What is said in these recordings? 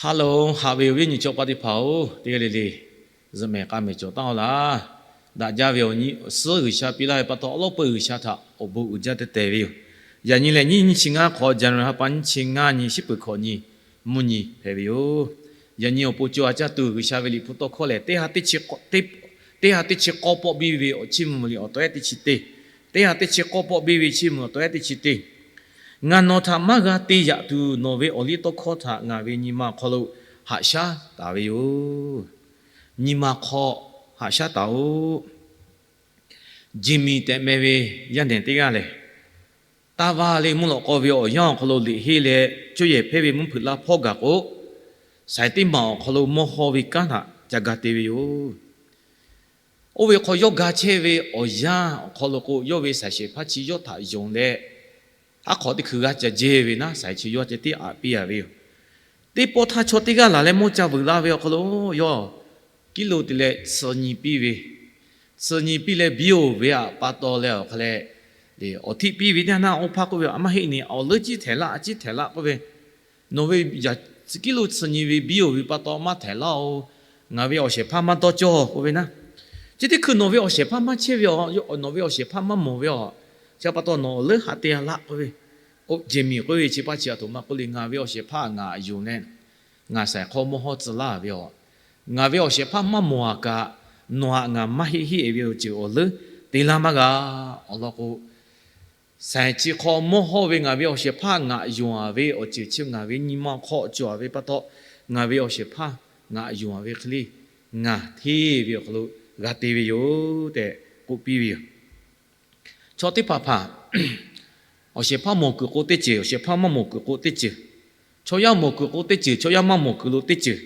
Hello, haꞈ ve awˬ viˉ awˬ nyi cawˬ paˍ teˇ hpaˍ-oˬ, teˇ g'aˇ le le zuhꞈ mehˍ k'a mehˍ cawˬ taˉ-aw laˇ. Daꞈ jaˇ ve awˬ nyi suhˉ G'uiˬsha piˇ laˇ ve pa taw, awˉ lawˉ peuˬ G'uiˬsha htaꞈ awˬ bon uiˍ jaˇ teh teh ve yoˬ. Yaꞈ nyi lehˬ, nyiˇ nyiˇ chi ngaˇ hk'awꞈ, January ha pa nyiˇ chi ngaˇ nyi, shiˉ peuˬ hkawꞈ nyi, mvuhˇ nyi hpehꞈ ve yoˬ. Yaꞈ nyi awˬ pon co a caˇ tuˬ G'uiˬsha ve Liꞈ hpu tawˇ hkawˇ lehˬ, teˇ ha teˇ chi k'awˆ, teˇ, teˇ ha teˇ chi k'awˆ pawˆ biˇ ve awˬ chiˇ mvuh liꞈ awˬ taw ehˉ teˇ chi teˇ, teˇ ha teˇ chi k'awˆ pawˆ biˇ ve chiˇ mvuh awˬ taw ehˉ teˇ chi teˇ. Ngaˬ nawˬ htaꞈ maˇ g'a te yaꞈ tuˬ, nawˬ ve awˬ liˇ tawˇ hkawˇ htaꞈ ngaˬ ve nyi ma awˬ hk'aw lo haꞈ shaˉ taˍ ve yoˬ. Nyi ma hk'aw haꞈ shaˉ taˍ-oꞈ. Jimmy tehꞈ meh ve yaˇ nehˬ teˇ g'aˇ lehˬ, taˇ vaˇ le mvuhˇ lawꞈ k'aw ve awˬ yanˇ awˬ hk'aw lo liꞈ henˇ leh, cuˇ yehˬ hpehˇ ve mvuhˇ hpeuꞈ laˇ hpawˇ gaˬ k'o, saiˍ teˇ maˬ awˬ hk'aw lo mawˇ hawˇ ve kanˉ htaꞈ ca ga te ve yoˬ. Oˇ ve hk'aw yawˇ ga chehˇ ve awˬ yanˇ awˬ hk'aw lo k'o, yawˇ ve saiˍ shehˍ hpaˇ chi yawˇ htaꞈ yonˍ leh, aˉ hk'awꞈ teˇ hkui g'a ca jehˇ ve naˉ, saiˍ chi yawˇ ceh tiˉ aꞈ piˇ a ve yoˬ. Teˇ pawˆ htaˇ chaw teˇ g'aˇ laˬ leh mawˇ ca vuiˬ la ve awˬ hk'aw lo, yawˇ kiˉ lo te leh tsuhꞈ nyi piˇ ve, tsuhꞈ nyi piˇ leh biˇ-oˬ ve aꞈ pa taw leh awˬ hk'a leh, awˬ htiˆ piˇ ve teˇ yanˇ naˆ, oˇ hpaˇ k'oˆ ve, Aˬ, maˇ heˆ neˬ, awˬ leuˉ ciˉ htehˍ laˇ, a ciˉ htehˍ laˇ k'oˆ ve, Nawˬ ve yaꞈ tcuh kiˉ lo tsuhꞈ nyi ve biˇ-oˬ ve pa taw maˇ htehˍ laˇ-oˬ. Ngaˬ ve awˬ shehˍ hpaˇ maˇ dawˇ cawˇ k'oˆ ve naˉ. Chi teˇ hkui nawˬ ve awˬ shehˍ hpaˇ maˇ chehˇ ve, nawˬ ve awˬ shehˍ hpaˇ maˇ mawˬ ve aˬ, chi pa taw nawˬ awˬ leuˉ haꞈ te a laˇ k'oˆ ve, Jimmy k'oˆ ve chi paˇ chi aˬ htoꞈ ma k'oˆ le, Ngaˬ ve awˬ shehˍ hpaˇ ngaˬ aꞈ yonˍ leh, ngaˬ saiˍ hk'aw mawˇ hawˇ tcuh laˇ ve aˬ, ngaˬ ve awˬ shehˍ hpaˇ maˇ mawˬ a kaꞈ, nawˬ htaꞈ ngaˬ maˇ heˆ heˆ ve awˬ ceuˬ awˬ leuˉ te laˇ maˇ g'a. Awˬ lawn k'o, saiˍ chi hk'aw mawˇ hawˇ ve ngaˬ ve awˬ shehˍ hpaˇ ngaˬ aꞈ yonˍ a ve awˬ ceuˬ chi ngaˬ ve nyi ma hk'aw cawˬ a ve pa taw, ngaˬ ve awˬ shehˍ hpaˇ ngaˬ aꞈ yonˍ a ve hk'e le, ngaˬ hteˇ ve awˬ hk'aw lo g'a te ve yoˬ tehꞈ k'oˆ piˇ ve yoˬ. Chaw teˇ hpaˍ hpaˍ awˬ shehˍ hpaˇ mawˬ kuiˬ k'o teˇ ceuˬ, awˬ shehˍ hpaˇ maˇ mawˬ kuiˬ k'o teˇ ceuˬ, chaw yaˇ mawˬ kuiˬ k'o teˇ ceuˬ, chaw yaˇ maˇ mawˬ kuiˬ lo teˇ ceuˬ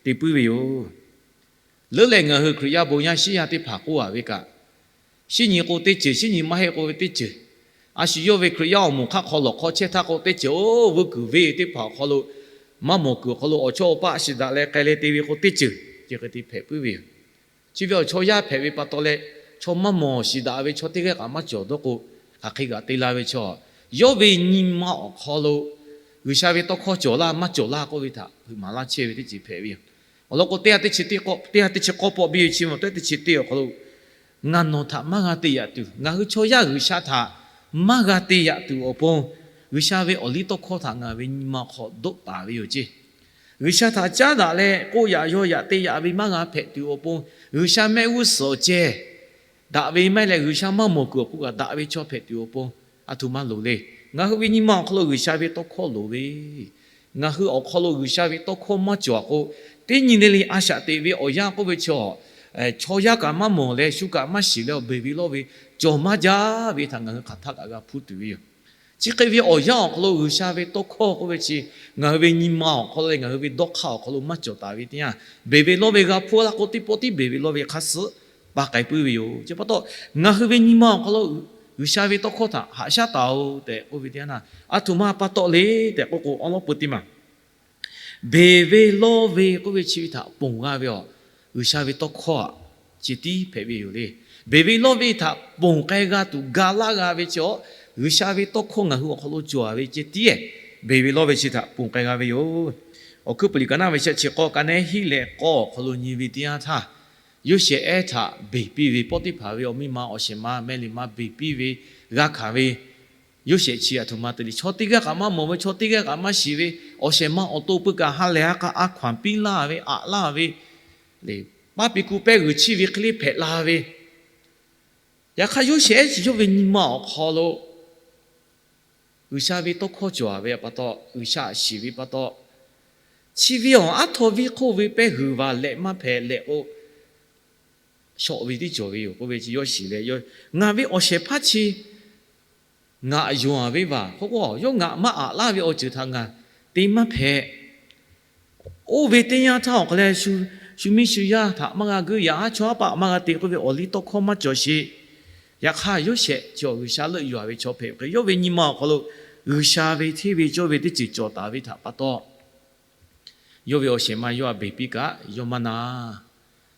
te puiˉ ve yoˬ. Leuˉ leh ngaˬ hui Hkriꞈ yaˇ bon yaˇ shiˉ yaˇ teˇ hpaˍ k'oˆ a ve kaꞈ, shiˉ nyi k'o teˇ ceuˬ, shiˉ nyi maˇ heˆ k'oˆ ve teˇ ceuˬ, a shu yawˇ ve Hkriꞈ yaˇ awˬ moˍ hk'aˇ hk'aw lawˬ hk'aw chehˇ htaˇ k'o teˇ ceuˬ, oˇ vuiˇ kuiˬ ve teˇ hpaˍ awˬ hk'aw lo maˇ mawˬ kuiˬ awˬ hk'aw lo awˬ chawˇ awˬ paˆ shiˍ daꞈ leh k'ai leh te ve k'o teˇ ceuˬ, chi hk'e te hpehꞈ puiˉ ve yoˬ. Chi ve awˬ chaw yaˇ hpehꞈ ve pa taw leh, chaw maˇ mawˬ shiˍ daꞈ ve chaw teˇ g'aˇ kaꞈ maˇ cawˬ dawˇ k'o, hk'aˬ hk'e g'a te la ve chaw, yawˇ ve nyi ma awˬ hk'aw lo G'uiˬsha ve tawˇ hkawˇ cawˬ laˇ maˇ cawˬ laˇ k'oˆ ve htaꞈ hpeuꞈ maˍ laˇ chehˇ ve teˇ ceuˬ hpehꞈ ve yoˬ. Awˬ lawn k'o, teˇ ha teˇ chi teˇ k'awˆ, teˇ ha teˇ chi k'awˆ pawˆ biˇ ve chi mvuh teˇ chi teˇ awˬ hk'aw lo, Ngaˬ nawˬ htaꞈ maˇ g'a te yaꞈ tuˬ, ngaˬ hui chaw yaˇ G'uiˬsha htaꞈ maˇ g'a te yaꞈ tuˬ awˬ pon, G'uiˬsha ve awˬ liˇ tawˇ hkawˇ htaꞈ ngaˬ ve nyi ma hk'aw doˆ taˍ ve yoˬ ceˇ. G'uiˬsha htaꞈ caˉ daꞈ leh k'oˆ yaꞈ yaw yaꞈ te yaꞈ ve maˇ g'a hpehꞈ tuˬ awˬ pon, G'uiˬsha mehˆ g'uˇ suhˍ awˬ ceh daꞈ ve maˇ heˆ leh, G'uiˬsha maˇ mawˬ kuiˬ awˬ pon kaꞈ daꞈ ve chaw hpehꞈ tuˬ awˬ pon, a htoꞈ ma loˍ le. Ngaˬ hui ve nyi ma awˬ hk'aw lo G'uiˬsha ve tawˇ hkawˇ loˍ ve, ngaˬ hui awˬ hk'aw lo G'uiˬsha ve tawˇ hkawˇ maˇ cawˬ a k'o, teˇ nyi le le a shaꞈ teꞈ ve awˬ yanˇ k'oˆ ve chi, chaw yaˇ kaꞈ maˇ mawˬ leh, shu kaꞈ maˇ shiˍ leh, awˬ beˬ ve lawˇ ve cawˬ maˇ jaˇ ve htaꞈ ngaˬ hui hk'aˬ htaˇ kaꞈ g'a hpuˇ tuˬ ve yoˬ. Chi hk'e ve awˬ yanˇ awˬ hk'aw lo G'uiˬsha ve tawˇ hkawˇ k'oˆ ve chi, ngaˬ hui ve nyi ma awˬ hk'aw lo leh ngaˬ hui ve dawˇ hk'aˇ awˬ hk'aw lo maˇ cawˬ taˍ ve teˇ yanˇ, beˬ ve lawˇ ve g'a hpuˇ laˇ k'o, teˇ pawˆ tiˉ beˬ ve lawˇ ve hk'a suhˉ pa k'ai puiˉ ve yoˬ. Chi pa taw, ngaˬ hui ve nyi ma awˬ hk'aw lo G'uiˬsha ve tawˇ hkawˇ htaꞈ haꞈ shaˉ taˍ-oꞈ tehꞈ k'oˆ ve teˇ yanˇ, a htoꞈ ma pa taw le tehꞈ k'oˆ k'o, awˉ lawˉ peu teˇ maˬ beˬ ve lawˇ ve k'oˆ ve chi ve htaꞈ ponˬ g'a ve awˬ, G'uiˬsha ve tawˇ hkawˇ aꞈ, chi tiˉ hpehꞈ ve yoˬ le. Beˬ ve lawˇ ve htaꞈ ponˬ k'ai g'a tuˬ ga laˇ g'a ve chi awˬ, G'uiˬsha ve tawˇ hkawˇ ngaˬ hui awˬ hk'aw lo cawˬ ve ceh tiˉ, beˬ ve lawˇ ve chi htaꞈ ponˬ k'ai g'a ve yoˬ. Awˬ hkuiˉ puiˍ liꞈ ka naˆ ve shehˆ chi k'awˇ ka nehˉ hiˉ leh k'awˇ awˬ hk'aw lo nyi ve teˇ yanˇ htaˇ, Yoˇsehꞈ ehˉ htaꞈ beˬ piˇ ve, Pawˇtiˇhpaˍ ve awˬ miˇ ma awˬ shehˍ ma mehˆ liꞈ ma beˬ piˇ ve, g'a hkanˍ ve, Yoˇsehꞈ chi a htoꞈ ma te le, chaw teˇ g'aˇ kaꞈ maˇ mawˬ ve, chaw teˇ g'aˇ kaꞈ maˇ shiˍ ve, awˬ shehˍ ma awˬ to pui kaꞈ ha lehˬ ha k'a a hkaw-anˬ piˇ laˇ ve, aꞈ laˇ ve, paˇ piˇ kuˇ pehˇ g'uiˬ chiˇ ve hk'e le hpehꞈ la ve. Yaꞈ hk'aˇ, Yoˇsehꞈ ehˉ chi yawˇ ve nyi ma awˬ hk'aw lo G'uiˬsha ve tawˇ hkawˇ cawˬ ve pa taw, G'uiˬsha shiˍ ve pa taw, chi ve awˬ aˉ htaw viˇ hk'oˆ ve pehˇ g'uiˬ vaˬ lehꞈ maˇ hpehꞈ lehꞈ k'o, shawˆ ve tiˉ cawˬ ve yoˬ k'oˆ ve chi yawˇ shiˍ leh, ngaˬ ve awˬ shehˍ hpaˇ chi ngaˬ yonˍ a ve vaˬ k'oˆ k'o, yawˇ ngaˬ maˇ aꞈ laˇ ve awˬ ceuˬ htaꞈ ngaˬ te maˇ hpehꞈ. Oˇ ve teˇ yanˇ htaˇ awˬ hk'aw leh, shu miˇ shu yaˇ htaꞈ maˇ g'a guiˇ, yaꞈ haˉ chaw haˉ paˆ maˇ g'a te k'oˆ ve awˬ liˇ tawˇ hkawˇ maˇ cawˬ sheˍ. Yaꞈ hk'aˇ, Yoˇsehꞈ chi awˬ G'uiˬsha leuˆ yuˬ a ve chaw hpehꞈ ve hk'e, yawˇ ve nyi ma awˬ hk'aw lo G'uiˬsha ve hteˇ ve cawˇ ve teˇ ceuˬ cawˬ taˍ ve htaꞈ pa taw, yawˇ ve awˬ shehˍ ma yawˇ htaꞈ beˬ piˇ kaꞈ yawˇ maˇ na.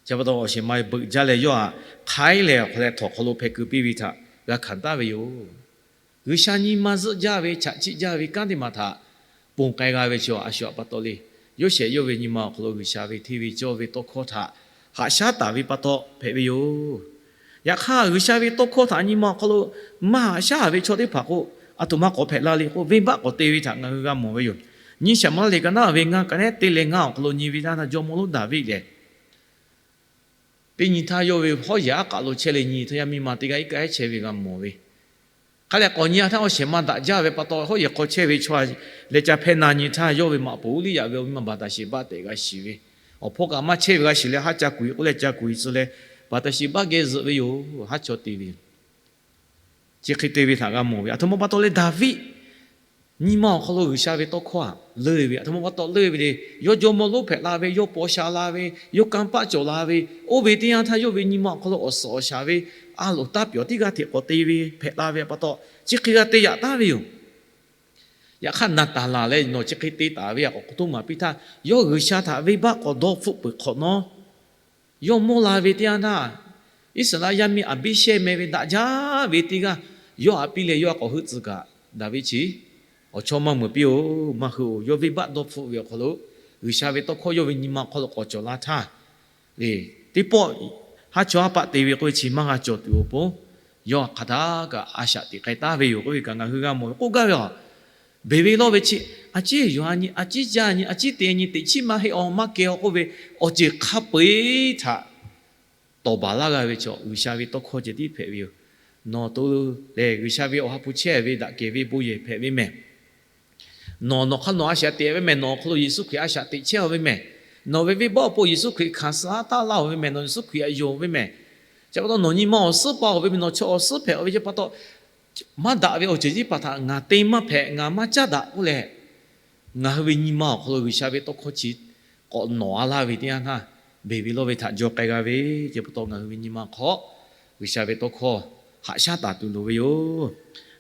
Chi pa taw, awˬ shehˍ ma beuꞈ jaˇ leh yawˇ htaꞈ hk'aiˉ lehˬ awˬ hk'aw leh htawnˍ hk'aw lo hpeh keu piˇ ve htaꞈ g'a hkanˍ taˍ ve yoˬ. G'uiˬsha nyi ma zuhˆ jaˇ ve, chaꞈ chiˆ jaˇ ve kanˉ teˇ maˬ htaꞈ ponˬ k'ai g'a ve chi a shu a pa taw le. Yoˇsehꞈ yawˇ ve nyi ma awˬ hk'aw lo G'uiˬsha ve hteˇ ve cawˇ ve tawˇ hkawˇ htaꞈ haꞈ shaˉ taˍ ve pa taw hpehꞈ ve yoˬ. Yaꞈ hk'aˇ, G'uiˬsha ve tawˇ hkawˇ htaꞈ nyi ma awˬ hk'aw lo maˇ haꞈ shaˉ ve chaw teˇ hpaˍ k'o, aˬ htoꞈ ma k'awꞈ hpehꞈ la le k'o, venˇbaˆ k'awꞈ te ve htaꞈ ngaˬ hui g'a mawˬ ve yoˬ. Nyiˇ Saˍmuˍlaˆ liꞈ ka naˉ ve ngaˇ ka nehˉ teˇ leh ngaˇ awˬ hk'aw lo nyi ve htaˇ, jawˇmawˇ lonˉ Daˍviˆ lehˬ, teˇ nyi htaˇ yawˇ ve hawˉ yehˬ aˉ k'aꞈ lo chehˇ leh nyi htaˇ, yaˇ miˇ ma teˇ g'aˇ iˉ kaˆ ehˉ chehˇ ve g'a mawˬ ve. Hk'a leh k'awꞈ nyi htaˇ, awˬ shehˍ ma daꞈ jaˇ ve pa taw, hawˉ yehˬ hk'aw chehˇ ve chaw leh ca hpehˇ na nyi htaˇ, yawˇ ve maꞈ poˍ Uˇliˇyaꞈ ve awˬ miˇ ma Baˍtaˍsheˍbaˆ tehꞈ g'a shiˍ ve. Awˬ hpawˇ kaꞈ maˇ chehˇ ve g'a shiˍ leh, haˉ ca kuˬ-e k'oˆ leh ca kuˬ-e tcuh leh, Baˍtaˍsheˍbaˆ geh zuhꞈ ve yoˬ. Haˉ chaw te ve, chi hk'e te ve htaꞈ g'a mawˬ ve. Aˬ htoꞈ ma pa taw leh Daˍviˆ nyi ma awˬ hk'aw lo G'uiˬsha ve tawˇ hkawˇ htaꞈ leuˇ ve, aˬ htoꞈ ma pa taw leuˇ ve le. Yawˇ jawˇmawˇ lonˉ hpehꞈ la ve, yawˇ paw sha la ve, yawˇ kanˇ paˆ cawˬ la ve, oˇ ve teˇ yanˇ htaˇ yawˇ ve nyi ma awˬ hk'aw lo awˬ suhˍ awˬ shaˍ ve a loˍ taˇ pyawˬ teˇ g'aˇ hteꞈ k'awꞈ te ve hpehꞈ la ve pa taw, chi hk'e g'a te yaꞈ taˉ ve yoˬ. Yaꞈ hk'aˇ, Naˍtaˍlaˍ leh nawˬ chi hk'e te taˍ ve a k'awꞈ k'oˆ toˇ maˍ piˇ htaˇ, yawˇ G'uiˬsha htaꞈ venˇbaˆ k'awꞈ dawˇ hpfuhˆ peuˬ hk'awꞈ nawˉ, yawˇ mawˇ la ve teˇ yanˇ htaˇ, Iˉsaˍreˍlaˆ yaˇ miˇ Aˍbiˇshehˇ meh ve daꞈ jaˇ ve teˇ g'aˇ yawˇ htaꞈ piˇ leh, yawˇ a k'awꞈ heuˆ tcuh kaꞈ, Daˍviˆ chi awˬ chawˇ maˇ meuˍ piˇ-oˬ, maˇ heuˆ-oˬ. Yawˇ venˇbaˆ dawˇ hpfuhˆ ve awˬ hk'aw lo G'uiˬsha ve tawˇ hkawˇ yawˇ ve nyi ma awˬ hk'aw lo k'awꞈ cawˬ la htaˇ, teˇ pawˆ haˉ chawˇ haˉ paˆ te ve k'oˆ ve chi maˇ g'a cawˬ tuˬ awˬ pon, yawˇ hk'aˬ htaˇ kaꞈ a shaꞈ teꞈ k'ai taˉ ve yoˬ k'oˆ ve kaꞈ ngaˬ hui g'a mawˬ ve k'oˆ gaˇ ve a. Beˬ ve lawˇ ve chi, a ciˉ yonˍ a nyi, a ciˉ jaˇ nyi, a ciˉ te nyi, teꞈ chiˉ maˇ heˆ-aw, maˇ keh-aw k'oˆ ve awˬ ceuˬ hk'a peu-eˬ htaꞈ tawˍ baˬ laˇ g'a ve chaw, G'uiˬsha ve tawˇ hkawˇ ceh tiˉ hpehꞈ ve yoˬ. Nawˬ to lehˬ, G'uiˬsha ve awˬ ha hpu chehˇ ve daꞈ kehˬ ve bon yehˬ hpehꞈ ve mehˬ. Nawˬ, nawˬ hk'aˇ nawˬ a shaꞈ teꞈ ve mehˬ, nawˬ awˬ hk'aw lo Yeˍsuˆ Hkriꞈ a shaꞈ teꞈ chehˇ-aw ve mehˬ. Nawˬ ve venˇbaˆ awˬ pon Yeˍsuˆ Hkriꞈ hkanˍ suh taˉ laˇ-oˬ ve mehˬ, nawˬ Yeˍsuˆ Hkriꞈ htaꞈ yonˍ ve mehˬ. Chi pa taw nawˬ nyi ma awˬ suhˉ pa-oˬ ve mehˬ, nawˬ chaw awˬ suhˉ hpehꞈ-oˬ ve chi pa taw, maˇ daꞈ ve awˬ ceuˬ teˇ hpaˍ htaꞈ ngaˬ te maˇ hpehꞈ, ngaˬ maˇ caˉ daꞈ k'oˆ leh, ngaˬ hui ve nyi ma awˬ hk'aw lo G'uiˬsha ve tawˇ hkawˇ chi k'awꞈ nawˬ-a laˇ ve teˇ yanˇ htaˇ, beˬ ve lawˇ ve htaꞈ jaw k'ai g'a ve, chi pa taw ngaˬ hui ve nyi ma hk'aw G'uiˬsha ve tawˇ hkawˇ haꞈ shaˉ taˍ tuˬ loˍ ve yoˬ.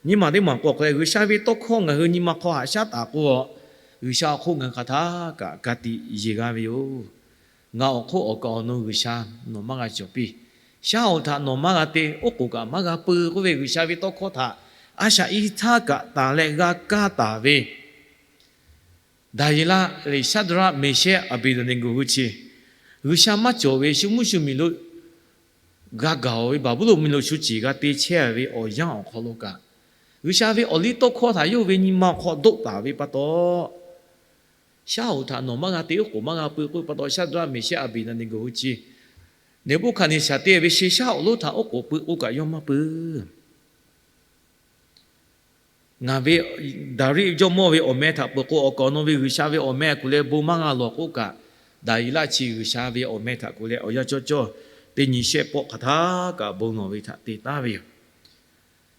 Nyiˇ maˬ teˇ maˬ k'o, awˬ hk'aw leh G'uiˬsha ve tawˇ hkawˇ ngaˬ hui nyi ma hk'aw haꞈ shaˉ taˍ k'o, G'uiˬsha awˬ hk'oˆ ngaˬ hui hk'aˬ htaˇ kaꞈ ka tiꞈ yeˬ g'a ve yoˬ. Ngaˬ awˬ hk'oˆ awˬ kaˍ awˬ nu G'uiˬsha nawˬ maˇ g'a cawˬ piˇ. Shaˉ hoꞈ htaꞈ nawˬ maˇ g'a te, oˉ k'oˍ kaꞈ maˇ g'a pui k'oˆ ve G'uiˬsha ve tawˇ hkawˇ htaꞈ a shaꞈ i htaˇ kaꞈ tanˬ leh g'a kaˇ taˍ ve Daˍyeˍlaˆ leh Shaˍdraˆ, Meˍshehˇ, Aˍbeˍdeˍneˍgoˍ hui chi, G'uiˬsha maˇ cawˬ ve shu mvuhˇ shu miˬ lo g'a gaˬ-oˬ ve Baˍbuˍlonˍ miˬ lo shu ceˬ g'a te chehˇ ve awˬ yanˇ awˬ hk'aw lo kaꞈ, G'uiˬsha ve awˬliˇtawˇhkawˇ htaꞈ yawˇ ve nyi ma awˬ hk'aw doˆ taˍ ve pa taw, shaˉ hoꞈ htaꞈ nawˬ maˇ g'a te, oˉ k'oˍ maˇ g'a pui k'oˆ ve pa taw, Shaˍdraˆ, Meˍshehˇ, Aˍbeˍdeˍneˍgoˍ hui chi Neˍbuˆhkaˍneˍsaˍ te ve she shaˉ hoꞈ lonˉ htaꞈ oˉ k'oˍ pui k'oˆ kaꞈ yawˇ maˇ pui. Ngaˬ ve Daˍriˆ jawˇmawˇ ve awˬ meh htaꞈ peuˬ k'o, awˬ kaˍ awˬ nu ve G'uiˬsha ve awˬ meh kuˬ leh bon maˇ g'a lawˬ k'oˆ kaꞈ, Daˍyeˍlaˆ chi G'uiˬsha ve awˬ meh htaꞈ kuˬ leh awˬ yanˇ cawˇ cawˇ teˇ nyi shehˆ pawˆ hk'aˬ htaˇ kaꞈ bon lawˬ ve htaꞈ te taˉ ve yoˬ.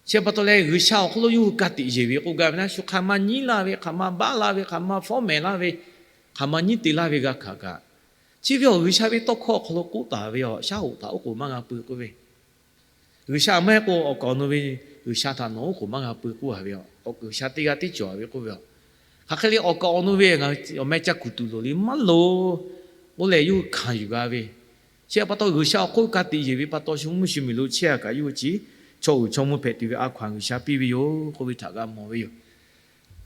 Chi pa taw leh, G'uiˬsha awˬ hk'aw lo yawˇ hui ka tiꞈ yeˬ ve k'oˆ gaˇ ve naˆ, shu hk'aˬ ma nyiˉ laˇ ve, hk'aˬ ma baˆ laˇ ve, hk'aˬ ma fawˉ mehˍ laˇ ve, hk'aˬ ma nyiˉ te laˇ ve g'a hkanˍ kaꞈ, chi ve awˬ G'uiˬsha ve tawˇ hkawˇ awˬ hk'aw lo k'oˆ taˍ ve a, shaˉ hoꞈ htaꞈ oˉ k'oˍ maˇ g'a pui k'oˆ ve, G'uiˬsha maˇ heˆ k'o, awˬ kaˍ awˬ nu ve G'uiˬsha htaꞈ nawˬ oˉ k'oˍ maˇ g'a pui k'oˆ a ve a, G'uiˬsha teˇ g'aˇ tiˉ cawˬ ve k'oˆ ve a. Hk'aˬ hk'e le awˬ kaˍ awˬ nu ve awˬ meh ca kuˬ tuˬ loˍ le maˇ loˍ k'oˆ leh yawˇ hui hkanˍ yuˬ g'a ve. Chi pa taw, G'uiˬsha awˬ hk'oˆ ka tiꞈ yeˬ ve pa taw, shu mvuhˇ shu miˬ lo chehˇ a kaꞈ yawˇ hui chi chaw uiˍ chaw mvuh hpehꞈ tuˬ ve a hkaw-anˬ G'uiˬsha piˇ ve yoˬ k'oˆ ve htaꞈ g'a mawˬ ve yoˬ.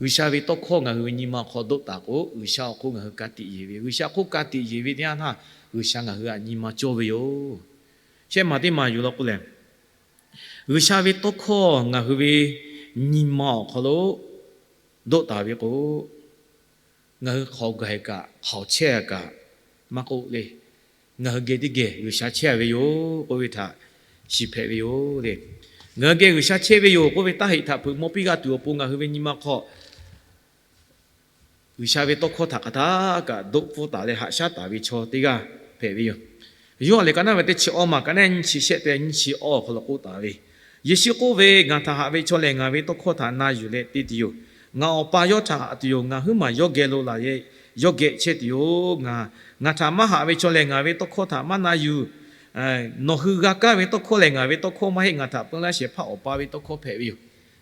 G'uiˬsha ve tawˇ hkawˇ ngaˬ hui ve nyi ma hk'aw doˆ taˍ k'o, G'uiˬsha awˬ hk'oˆ ngaˬ hui ka tiꞈ yeˬ ve, G'uiˬsha hk'oˆ ka tiꞈ yeˬ ve teˇ yanˇ htaˇ, G'uiˬsha ngaˬ hui htaꞈ nyi ma cawˇ ve yoˬ. Shehˆ maˬ teˇ maˬ yuˬ law k'o lehˬ, G'uiˬsha ve tawˇ hkawˇ ngaˬ hui ve nyi ma awˬ hk'aw lo doˆ taˍ ve k'o, ngaˬ hui hk'aw gaˬ kaꞈ hk'aw chehˇ kaꞈ maˇ k'oˆ le, ngaˬ hui geh teˇ geh G'uiˬsha chehˇ ve yoˬ k'oˆ ve htaꞈ shiˍ hpehꞈ ve yoˬ le. Ngaˬ hui geh G'uiˬsha chehˇ ve yoˬ k'oˆ ve taˇ heˆ htaꞈ hpeuꞈ maw piˇ g'a tuˬ awˬ pon ngaˬ hui ve nyi ma hk'aw G'uiˬsha ve tawˇ hkawˇ htaꞈ hk'aˬ htaˇ kaꞈ doˆ pfuhˇ taˍ leh haꞈ shaˉ taˍ ve chaw teˇ g'aˇ hpehꞈ ve yoˬ. Yoˇhanˬ lehˬ ka naˉ ve teˇ chi awˇ maˬ ka naˉ nyiˇ chi shehˆ te nyiˇ chi awˇ awˬ hk'aw lo k'oˆ taˍ ve, Yeˍsuˆ k'oˆ ve, Ngaˬ htaꞈ haꞈ ve chaw lehˬ, ngaˬ ve tawˇ hkawˇ htaꞈ na yuˬ leh te tuˬ yoˬ. Ngaˬ Awˬ pa yawˇ htaꞈ haꞈ tuˬ yoˬ. Ngaˬ huiˉ maˬ yawˇ geh lo laˬ leh yawˇ geh chehˇ tuˬ yoˬ. Ngaˬ, ngaˬ htaꞈ maˇ haꞈ ve chaw lehˬ, ngaˬ ve tawˇ hkawˇ htaꞈ maˇ na yuˬ. Nawˬ hui g'a kaˇ ve tawˇ hkawˇ lehˬ, ngaˬ ve tawˇ hkawˇ maˇ heˆ, ngaˬ htaꞈ peun laˇ shehˍ hpaˇ Awˬ pa ve tawˇ hkawˇ hpehꞈ ve yoˬ.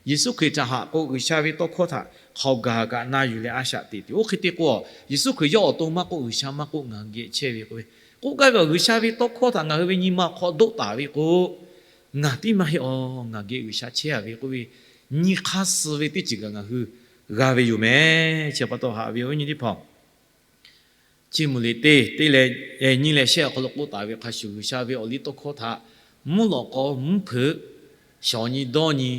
Yeˍsuˆ Hkriꞈ htaꞈ haꞈ k'o, G'uiˬsha ve tawˇ hkawˇ htaꞈ hk'aw gaˬ kaꞈ na yuˬ leh a shaꞈ teꞈ tuˬ. Oˇ hk'e te k'o, Yeˍsuˆ Hkriꞈ yawˇ awˬ to maˇ k'oˆ, G'uiˬsha maˇ k'oˆ, ngaˬ hui geh chehˇ ve k'oˆ ve, k'oˆ gaˇ ve a, G'uiˬsha ve tawˇ hkawˇ htaꞈ ngaˬ hui ve nyi ma hk'aw doˆ taˍ ve k'o, ngaˬ tiˉ maˇ heˆ-aˬ, ngaˬ geh G'uiˬsha chehˇ a ve k'oˆ ve, nyi hk'aˇ suh ve teˇ ceuˬ kaꞈ ngaˬ hui g'a ve yoˬ meh. Chi pa taw haꞈ ve awˬ viˉ awˬ nyi teˇ hpaˍ-oˬ, Chiˇ mvuh liꞈ teˇ, teˇ leh nyiˇ leh shehˆ awˬ hk'aw lo k'oˆ taˍ ve hk'a shuˍ, G'uiˬsha ve awˬ liˇ tawˇ hkawˇ htaꞈ mvuhˇ lawꞈ k'aw mvuhˇ hpeuꞈ, shawˍ nyi dawˇ nyi,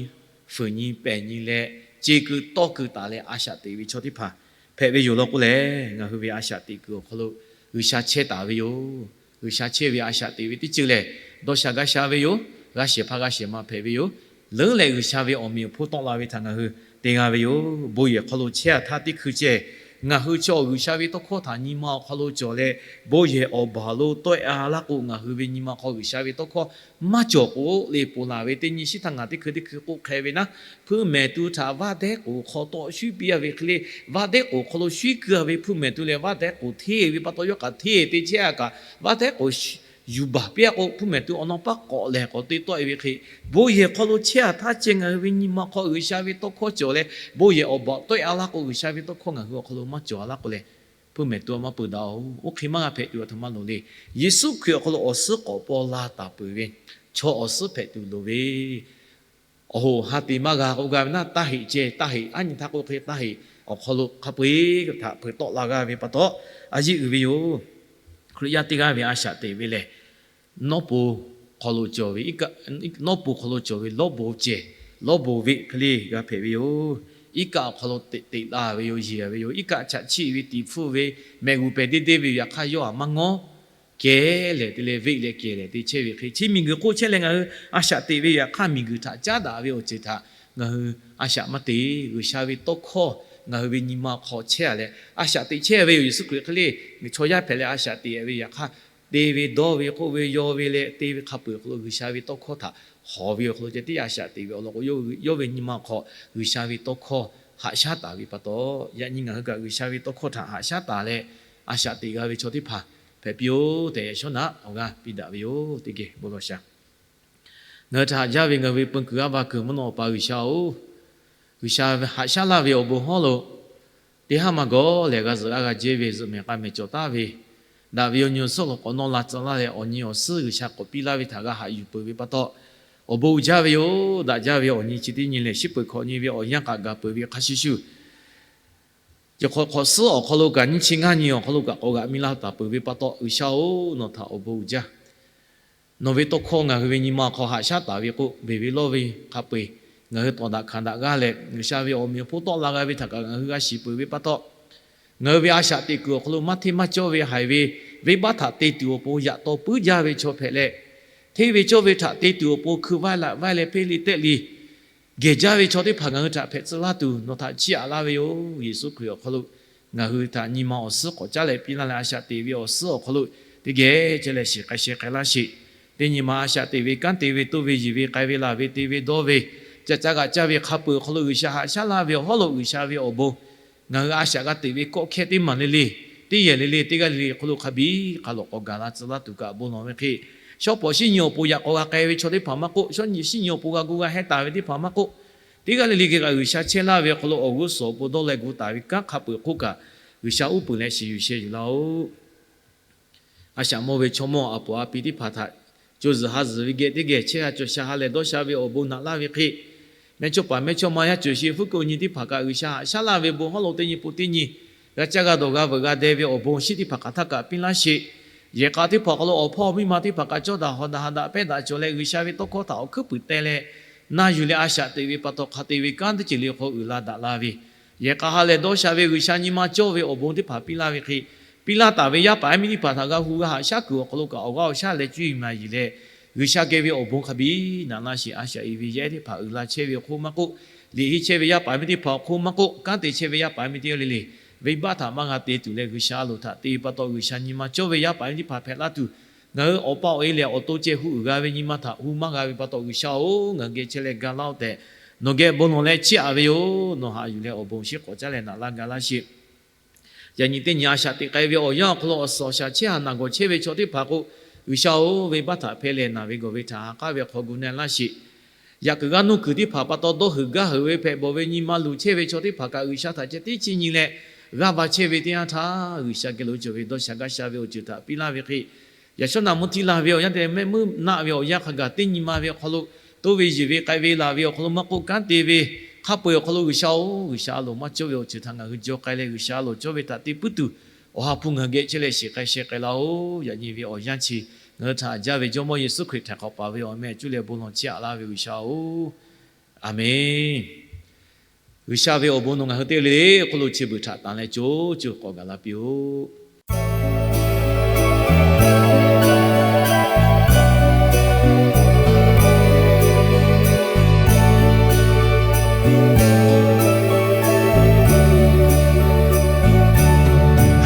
fuiˍ nyi pehˬ nyi leh, ce keu tawˇ keu taˍ leh a shaꞈ teꞈ ve chaw teˇ hpaˍ hpehꞈ ve yoˬ law k'oˆ lehˬ, ngaˬ hui ve a shaꞈ teꞈ kuiˬ awˬ hk'aw lo G'uiˬsha chehˇ taˍ ve yoˬ. G'uiˬsha chehˇ ve a shaꞈ teꞈ ve teˇ ceuˬ lehˬ, dawˇ sha gaˇ sha ve yoˬ. G'a shehˍ hpaˇ g'a shehˍ ma hpehꞈ ve yoˬ. Leuˉ leh G'uiˬsha ve awˬ meꞈ awˬ hponˇ tawˆ la ve htaꞈ ngaˬ hui te g'a ve yoˬ. Bon yehˬ hk'aw lo chehˇ a htaˇ teˇ hkui ceh, ngaˬ hui chaw G'uiˬsha ve tawˇ hkawˇ htaꞈ nyi ma awˬ hk'aw lo cawˬ leh, bon yehˬ awˬ baˬ lo tawˆ e a laˇ k'o, ngaˬ hui ve nyi ma hk'aw G'uiˬsha ve tawˇ hkawˇ maˇ cawˬ k'o le, ponˬ laˬ ve teˇ nyi shiˉ htaˇ ngaˬ teˇ hkui teˇ hkui k'oˆ hk'e ve naˉ, hpuiˇ mehˍ tu htaꞈ vaˇ dehˉ k'oˍ hk'aw tawˆ shuiˉ piˇ a ve hk'e le, vaˇ dehˉ k'oˍ hk'aw lo shuiˉ keu a ve hpuiˇ mehˍ tu lehˬ, vaˇ dehˉ k'oˍ hteˇ ve pa taw yawˇ kaꞈ hteˇ te chehˇ a kaꞈ, vaˇ dehˉ k'oˍ yuˬ baˬ piˇ a k'o, hpuiˇ mehˍ tu awˬ naw paˉ k'awꞈ lehˬ k'awꞈ te tawˆ e ve hk'e, bon yehˬ hk'aw lo chehˇ a htaˇ ceh ngaˬ hui ve nyi ma hk'aw G'uiˬsha ve tawˇ hkawˇ cawˬ leh, bon yehˬ awˬ baˬ tawˆ e a laˇ k'o, G'uiˬsha ve tawˇ hkawˇ ngaˬ hui awˬ hk'aw lo maˇ cawˬ a laˇ k'o lehˬ, hpuiˇ mehˍ tu a maˇ peu daꞈ oˬ. Oˇ hk'e maˇ g'a hpehꞈ tuˬ a htoꞈ ma loˍ le. Yeˍsuˆ Hkriꞈ awˬ hk'aw lo awˬ suhˉ k'awꞈ paw la taˍ peuˬ ve chaw awˬ suhˉ hpehꞈ tuˬ loˍ ve, awˬ hoꞈ ha te maˇ g'a k'oˆ gaˇ ve naˉ, taˇ heꞈ ceh, taˇ heꞈ, aˉ nyi htaˇ k'oˆ hk'e taˇ heꞈ, awˬ hk'aw lo hk'a peu-eˬ htaꞈ hpeuꞈ tawˆ la g'a ve pa taw, a yeˇ uiˍ ve yoˬ. Hkriꞈ yaˇ teˇ g'aˇ ve a shaꞈ teꞈ ve lehˬ, nawˉ po hk'aw lo cawˬ ve, nawˉ po hk'aw lo cawˬ ve lawˇ bon cehˬ, lawˇ bon ve hk'e le g'a hpehꞈ ve yoˬ. Iˉ kaˆ awˬ hk'aw lo teꞈ teꞈ la ve yoˬ, yeˬ ve yoˬ. Iˉ kaˆ chaꞈ chiˆ ve tiꞈ hpfuhˇ ve, mehˬ g'uˬ pehˬ deˇ deˇ ve yoˬ. Yaꞈ hk'aˇ yawˇ htaꞈ maˇ ngawˉ kehˬ lehˬ te leh, veˆ leh kehˬ lehˬ te chehˇ ve hk'e, chi miˬguiˬ hk'oˆ chehˇ leh ngaˬ hui a shaꞈ teꞈ ve yoˬ. Yaꞈ hk'aˇ miˬguiˬ htaꞈ caˉ daꞈ ve awˬ ceuˬ htaꞈ ngaˬ hui a shaꞈ maˇ te. G'uiˬsha ve tawˇ hkawˇ ngaˬ hui ve nyi ma hk'aw chehˇ a leh, a shaꞈ teꞈ chehˇ ve yoˬ. Yeˍsuˆ Hkriꞈ hk'e le, chaw yaˇ hpehꞈ leh a shaꞈ teꞈ ve yaꞈ hk'aˇ, te ve dawˇ ve k'oˆ ve yaw ve leh te ve hk'a peu-eˬ awˬ hk'aw lo G'uiˬsha ve tawˇ hkawˇ htaꞈ hawˍ ve awˬ hk'aw lo ceh tiˉ a shaꞈ teꞈ ve awˬ lawn k'o, yawˇ ve nyi ma hk'aw G'uiˬsha ve tawˇ hkawˇ haꞈ shaˉ taˍ ve pa taw, yaꞈ nyi ngaˬ hui kaꞈ G'uiˬsha ve tawˇ hkawˇ htaꞈ haꞈ shaˉ taˍ leh, a shaꞈ teꞈ g'a ve chaw teˇ hpaˍ hpehꞈ piˇ-oˆ tehꞈ, yaꞈ shawˉ naꞈ awˬ g'aˇ piˇ daꞈ ve yoˬ. Teˇ geh bon lawˬ shaˍ. Ngaˬ hui htaꞈ haꞈ jaˇ ve ngaˬ hui ve peu kuiˬ g'aˇ va kuiˬ mvuhˇ naw Awˬ pa G'uiˬsha-oˬ, G'uiˬsha haꞈ shaˉ laˇ ve awˬ bon hawˉ lo teˇ haˉ maˇ gawˬ lehˬ, g'a zuhꞈ g'aˇ g'a jehˇ ve, zuhꞈ mehˍ k'a mehˍ cawˬ taˍ ve, daꞈ ve awˬ nyi awˬ suhˉ lo k'awꞈ nawˇ la tcuh laˇ leh, awˬ nyi awˬ suhˉ G'uiˬsha k'awꞈ piˇ laˇ ve htaꞈ g'a haꞈ yuˬ peuˬ ve pa taw, awˬ bon uiˍ jaˇ ve yoˬ. Daꞈ jaˇ ve awˬ nyi chi teˇ nyi lehˬ, shiˉ peuˬ hkawꞈ nyi ve awˬ yanˇ kaꞈ gaˬ peuˬ ve hk'a shuˍ shuˍ, chi hk'awꞈ hk'awꞈ suhˉ awˬ hk'aw lo kaꞈ nyiˇ chi ngaˇ nyi awˬ hk'aw lo kaꞈ k'awꞈ g'aꞈ mi laˇ taˍ peuˬ ve pa taw, G'uiˬsha-oˬ, nawˬ htaꞈ awˬ bon uiˍ jaˇ. Nawˬ ve tawˇ hkawˇ ngaˬ hui ve nyi ma hk'aw haꞈ shaˉ taˍ ve k'o, beˬ ve lawˇ ve hk'a peu-eˬ ngaˬ hui tawˍ daꞈ hkanˍ daꞈ g'aˇ leh, G'uiˬsha ve awˬ meꞈ awˬ hponˇ tawˆ la g'a ve htaꞈ kaꞈ ngaˬ hui g'a shiˍ peuˬ ve pa taw, ngaˬ hui ve a shaꞈ teꞈ kuiˬ awˬ hk'aw lo maˇ hteˇ maˇ cawˇ ve haiˬ ve, venˇbaˆ htaꞈ te tuˬ awˬ pon yaꞈ taw puiˉ jaˇ ve chaw hpehꞈ leh, hteˇ ve cawˇ ve htaꞈ te tuˬ awˬ pon hkui vaiˇ laꞈ vaiˇ leh hpeˇ liꞈ tehˆ liꞈ gehˬ jaˇ ve chaw teˇ hpaˍ ngaˬ hui htaꞈ hpehꞈ tcuh laˇ tuˬ nawˬ htaꞈ chiˇ aꞈ laˇ ve yoˬ. Yeˍsuˆ Hkriꞈ awˬ hk'aw lo ngaˬ hui htaꞈ nyi ma awˬ suhˉ k'awꞈ caˉ leh piˇ laˇ leh, a shaꞈ teꞈ ve awˬ suhˉ awˬ hk'aw lo teˇ geh chehˇ leh shiˍ k'ai sheh k'ai laˇ sheˍ. Teˇ nyi ma a shaꞈ teꞈ ve, kanˉ te ve, toˇ ve, yiˬ ve, k'ai ve, laˬ ve, te ve, dawˇ ve, ca caˇ g'aꞈ caˇ ve hk'a peu-eˬ awˬ hk'aw lo G'uiˬsha haꞈ shaˉ laˇ ve awˬ hawˉ lo G'uiˬsha ve awˬ bon ngaˬ hui a shaꞈ g'a teꞈ ve kawˆ hkehˇ teˇ maˬ le le, teˇ yehˬ le le, teˇ g'aˇ le le hk'aw lo hk'a biˇ hk'a lawꞈ k'awꞈ gaˬ la tcuh laˇ tuˬ kaꞈ bon lawˬ ve hk'e, shawˉ pawˍ shiˉ nyi awˬ pon yaꞈ k'aw g'a k'ai ve chaw teˇ hpaˍ maˇ k'oˆ, shawˉ nyi shiˉ nyi awˬ pon g'a gu g'a heh taˍ ve teˇ hpaˍ maˇ k'oˆ, teˇ g'aˇ le le geh kaꞈ G'uiˬsha chehˇ laˇ ve awˬ hk'aw lo awˬ g'uˇ suhˍ awˬ pon dawˇ leh gu taˍ ve kanˉ hk'a peu-eˬ hk'oˆ kaꞈ, G'uiˬsha uˉ peunˍ leh shiˍ yuˬ sheh yuˬ laˇ-oˆ. A shaꞈ mawˇ ve chaw mawˇ a poˍ a pi teˇ hpaˍ htaꞈ co zuhˬ ha zuhˬ ve geh teˇ geh chehˇ ha cawˬ sha ha lehˬ dawˇ sha ve awˬ bon naꞈ laˇ ve hk'e, mehˇchawˇ paˍ mehˇchawˇma yaˇ ceuˬ shi hpfuhˆ keu nyi teˇ hpaˍ kaꞈ G'uiˬsha haꞈ shaˉ laˇ ve bon hawˉ lo teˇ nyi pon teˇ nyi g'a caˇ g'a dawˬ g'a veuꞈ g'a deh ve awˬ bon shiˉ teˇ hpaˍ hk'aˬ htaˇ kaꞈ piˇ laˇ sheˍ. Yehˬ k'a teˇ hpaˍ awˬ hk'aw lo awˬ hpawˇ miˇ ma teˇ hpaˍ kaꞈ cawˇ daꞈ hawˍ daꞈ ha daꞈ pehˇ daꞈ cawˬ leh, G'uiˬsha ve tawˇ hkawˇ htaꞈ awˬ hkuiˉ puiˍ teh leh na yuˬ leh a shaꞈ teꞈ ve pa taw, hk'a te ve kanˉ teˇ ceuˬ le hk'aw uiˍ la daꞈ la ve, yehˬ k'a ha lehˬ dawˇ sha ve G'uiˬsha nyi ma cawˇ ve awˬ bon teˇ hpaˍ piˇ laˇ ve hk'e, piˇ laˇ taˍ ve yaˇ paˍ yaˇ miˇ teˇ hpaˍ htaꞈ g'a hu g'a haꞈ shaˉ kuiˬ awˬ hk'aw lo kaꞈ awˬ g'aˇ awˬ shaˉ leh cuˇ yiˍ maˍ yiˍ leh, G'uiˬsha geh ve awˬ bon hk'a biˇ naꞈ laˇ sheˍ. A shaꞈ e ve yaˇ ehˉ teˇ hpaˍ uiˍ la chehˇ ve awˬ hk'oˆ maˇ k'oˆ, liꞈ henˇ chehˇ ve yaˇ paˍ yaˇ miˇ teˇ hpaˍ awˬ hk'oˆ maˇ k'oˆ, kanˉ te chehˇ ve yaˇ paˍ yaˇ miˇ teˇ g'aˇ le le, venˇbaˆ htaꞈ maˇ g'a te tuˬ leh G'uiˬsha a loˍ htaꞈ te pa taw, G'uiˬsha nyi ma cawˇ ve yaˇ paˍ yaˇ miˇ teˇ hpaˍ hpehꞈ laˇ tuˬ, ngaˬ hui awˬ pa awˬ e lehˬ awˬ to ceh hu uiˍ g'a ve nyi ma htaꞈ hu maˇ g'a ve pa taw, G'uiˬsha-oˬ, ngaˬ hui geh chehˇ leh ga laˇ-oˆ tehꞈ nawˬ geh bon lawˬ leh chiˇ aꞈ ve yoˬ. Nawˬ haꞈ yuˬ leh awˬ bon shiˉ k'awꞈ caˉ leh naꞈ laˇ ga laˇ sheˍ. Yaꞈ nyi teˇ nyi a shaꞈ teꞈ k'ai ve awˬ yanˇ awˬ hk'aw lo awˬ suhˍ awˬ shaˍ chehˇ ha naˬ gawˬ chehˇ ve chaw teˇ hpaˍ k'o, G'uiˬsha-oˬ, venˇbaˆ htaꞈ hpehˇ leh naˬ ve gawˬ ve htaꞈ ha k'aˉ ve hk'aw gu na laˇ sheˍ. Yaꞈ kuiˬ g'aˇ nuˇ kuiˬ teˇ hpaˍ pa taw dawˇ huiˍ gaˇ huiˍ ve hpehꞈ bawˬ ve nyi ma luˬ chehˇ ve chaw teˇ hpaˍ kaꞈ G'uiˬsha htaꞈ ceh tiˉ chiˇ nyi leh g'aˇ va chehˇ ve teˇ yanˇ htaˇ, G'uiˬsha geh lo cawˬ ve dawˇ sha gaˇ sha ve awˬ ceuˬ htaꞈ piˇ laˇ ve hk'e, yaꞈ shawˉ naꞈ mvuhˇ htiˇ la ve awˬ yanˇ tehꞈ mehˆ meuˇ naˆ ve awˬ yanˇ hk'a gaˬ teˇ nyi ma ve awˬ hk'aw lo, toˇ ve yeˬ ve k'ai ve laˬ ve awˬ hk'aw lo maˇ k'oˆ, kanˉ te ve hk'a peu-eˬ awˬ hk'aw lo G'uiˬsha-oˬ, G'uiˬsha a loˍ maˇ cawˇ ve awˬ ceuˬ htaꞈ ngaˬ hui jaw k'ai leh G'uiˬsha a loˍ cawˇ ve htaꞈ te puiˉ tuˬ Awˬ ha hpu ngaˬ hui geh chehˇ leh shiˍ k'ai sheh k'ai laˇ-oˬ. Yaꞈ nyi ve awˬ yanˇ chi ngaˬ hui htaꞈ jaˇ ve Jawˇmawˇ Yeˍsuˆ Hkriꞈ htaꞈ hk'awꞈ paˍ ve awˬ meh cuˇ leh bon lawˬ chiˇ aꞈ laˇ ve G'uiˬsha-oˬ, Aˍmenˍ. G'uiˬsha ve awˬ bon nawˬ ngaˬ hui teˇ g'aˇ le le awˬ hk'oˆ lo chi beuꞈ htaꞈ tanˍ leh co co k'awꞈ gaˬ la piˇ-oˆ.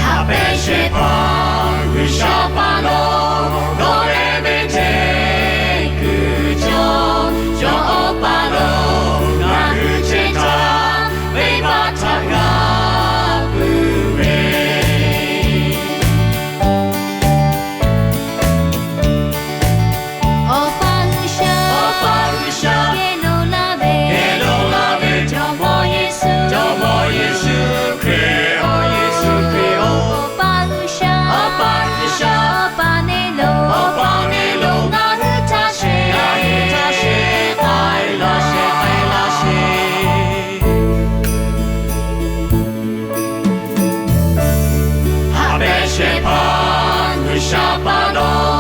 Haꞈ pehnˇ shehˍ hpaˇ G'uiˬsha pa lo dawˇ leh ve teˇ kuiˬ cawˬ, yawˇ Awˬ pa lo ngaˬ hui chehˇ htaˇ, venˇbaˆ htaꞈ g'a puiˉ ve Awˬ pa G'uiˬsha, Awˬ pa G'uiˬsha, geh lo laˇ ve, geh lo laˇ ve, Jawˇmawˇ Yeˍsuˆ, Jawˇmawˇ Yeˍsuˆ Hkriꞈ-oˬ, Yeˍsuˆ Hkriꞈ-oˬ, Awˬ pa G'uiˬsha, Awˬ pa G'uiˬsha, Awˬ pa neˇ lo, Awˬ pa neˇ lo ngaˬ hui htaꞈ shehˍ, ngaˬ hui htaꞈ shehˍ k'ai laˇ sheˍ, k'ai laˇ sheˍ. Haꞈ pehnˇ shehˍ hpaˇ G'uiˬsha pa lo